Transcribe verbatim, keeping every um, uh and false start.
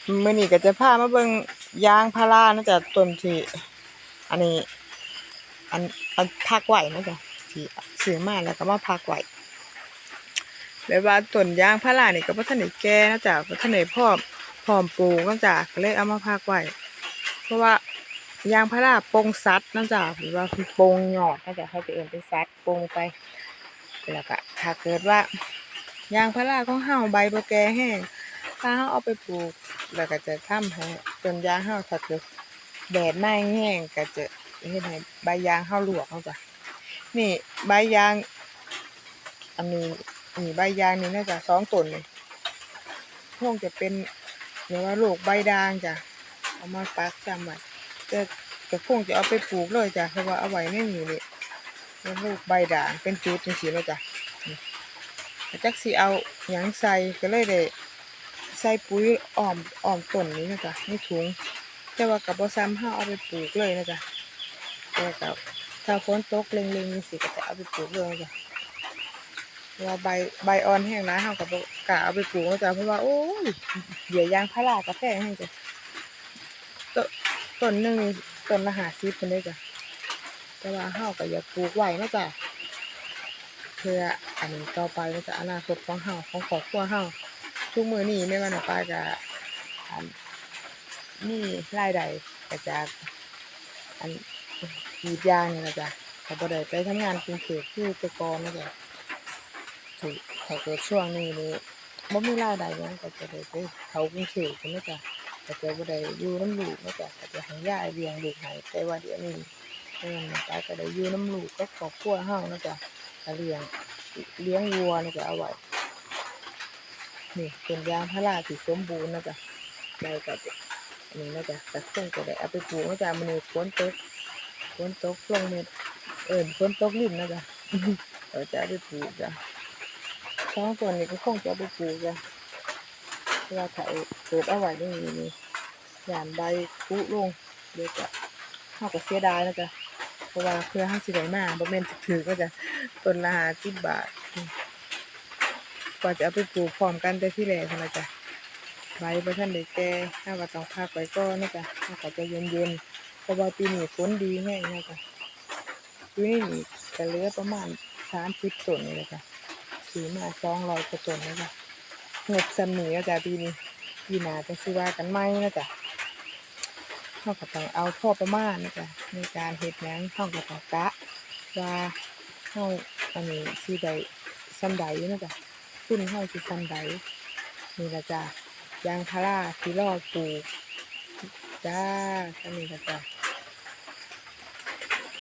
มื้อนี้ก็จะพามาเบิ่งยางพาราเนาะจ้ะ ต้นที่ อันนี้ อัน อันพักไว้เนาะจ้ะ ที่ซื้อมาแล้วก็มาพักไว้ แบบว่าต้นยางพารานี่ก็บ่ทันได้แก่เนาะจ้ะ บ่ทันได้พร้อม พร้อมปลูกเนาะจ้ะ ก็เลยเอามาพักไว้ เพราะว่ายางพาราปงสัตว์เนาะจ้ะ หรือว่าปงยอดเนาะจ้ะ เขาจะเอิ้นเป็นสัตว์ปงไป แล้วก็ถ้าเกิดว่ายางพาราของเฮาใบบ่แก่แฮง ถ้าเฮาเอาไปปลูก แล้วก็จะทำให้ต้นยางเฮา ถ้าเกิดแดดมาแฮงๆ ก็จะเฮ็ดให้ใบยางเฮาร่วงเนาะจ้ะ นี่ใบยาง อันนี้ นี่ใบยางนี่เนาะจ้ะ สองต้นนี่ คงจะเป็น เรียกว่าโรคใบด่างจ้ะ เอามาปักจำไว้ แต่ แต่คงจะเอาไปปลูกเลยจ้ะ เพราะว่าเอาไว้ในนี่เลย เป็นโรคใบด่าง เป็นจุดจังซี้เนาะจ้ะ นี่ ก็จักสิเอาหยังใส่ ก็เลยได้ใส่ปุ๋ยอ้อม อ้อมต้นนี่เนาะจ้ะ ในถุง แต่ว่าก็บ่ส่ำเฮาเอาไปปลูกเลยเนาะจ้ะ แต่ก็ถ้าฝนตกเร่งๆจังซี้ก็จะเอาไปปลูกเลยเนาะจ้ะ ว่าใบ ใบอ่อนแฮงหลาย เฮาก็บ่กล้าเอาไปปลูกเนาะจ้ะ เพราะว่า โอ้ย เบี้ยยางพาราก็แพงแฮงจ้ะ ต้น ต้นหนึ่งนี่ ต้นละห้าสิบพุ้นเด้อจ้ะ แต่ว่าเฮาก็อยากปลูกไว้เนาะจ้ะ เพื่ออันนี้ต่อไปเนาะจ้ะ อนาคตของเฮา ของครอบครัวเฮา ทุกมื้อนี้แม่ว่าน้องปายก็ อัน มีรายได้ก็จาก อัน กรีดยางนี่ล่ะจ้ะ ก็บ่ได้ไปทำงานกรุงเทพฯคือแต่ก่อนเนาะจ้ะ ที่ถ้าเกิดช่วงนี้นี่บ่มีรายได้หยัง ก็จะได้ไปเข้ากรุงเทพฯพุ้นเนาะจ้ะ ก็จะบ่ได้อยู่นำลูกเนาะจ้ะ ก็จะให้ยายเลี้ยงลูกให้ แต่ว่าเดี๋ยวนี้แม่น้องปายก็ได้อยู่นำลูกกับครอบครัวเฮาเนาะจ้ะ ก็เลี้ยง เลี้ยงวัวเนาะจ้ะ เอาไว้ นี่ต้นยางพาราที่สมบูรณ์เนาะจ้ะ ใบก็จะ อันนี้เนาะจ้ะ ก็คงจะได้เอาไปปลูกเนาะจ้ะ มื้อนี้ฝนตก ฝนตกลงเม็ด เอิ้นฝนตกรินเนาะจ้ะ ก็จะเอาไปปลูกจ้ะ สองต้นนี้ก็คงจะเอาไปปลูกจ้ะ เพราะว่าถ้าเกิดเอาไว้นี่ นี่ ย้านใบผุลง เดี๋ยวจะ เฮาก็เสียดายเนาะจ้ะ เพราะว่าเพื่อเฮาสิได้มา บ่แม่นถูกๆเนาะจ้ะ ต้นละห้าสิบบาท กว่าจะเอาไปปลูกพร้อมกันแต่ทีแรกหั้นนะจ้ะ ใบบ่ทันได้แก่ เฮาก็ต้องพักไว้ก่อนเนาะจ้ะ เฮาก็ใจเย็นๆ เพราะว่าปีนี้ฝนดีแฮงเนาะจ้ะ อยู่ในนี่ก็เหลือประมาณสามสิบต้นนี่แหละจ้ะ ซื้อมาสองร้อยกว่าต้นแล้วจ้ะ งบส่ำนี้แล้วจ้ะปีนี้ ปีหน้าจั่งสิว่ากันใหม่นะจ้ะ เฮาก็ต้องเอาพอประมาณนะจ้ะ ในการเฮ็ดหยัง เฮาก็ต้องกะว่าเฮา อันนี้สิได้ส่ำใดนะจ้ะ ทุนเฮาสิส่ำใด นี่ล่ะจ้ะ ยางพาราที่รอปลูกจ้า ส่ำนี้ล่ะจ้ะ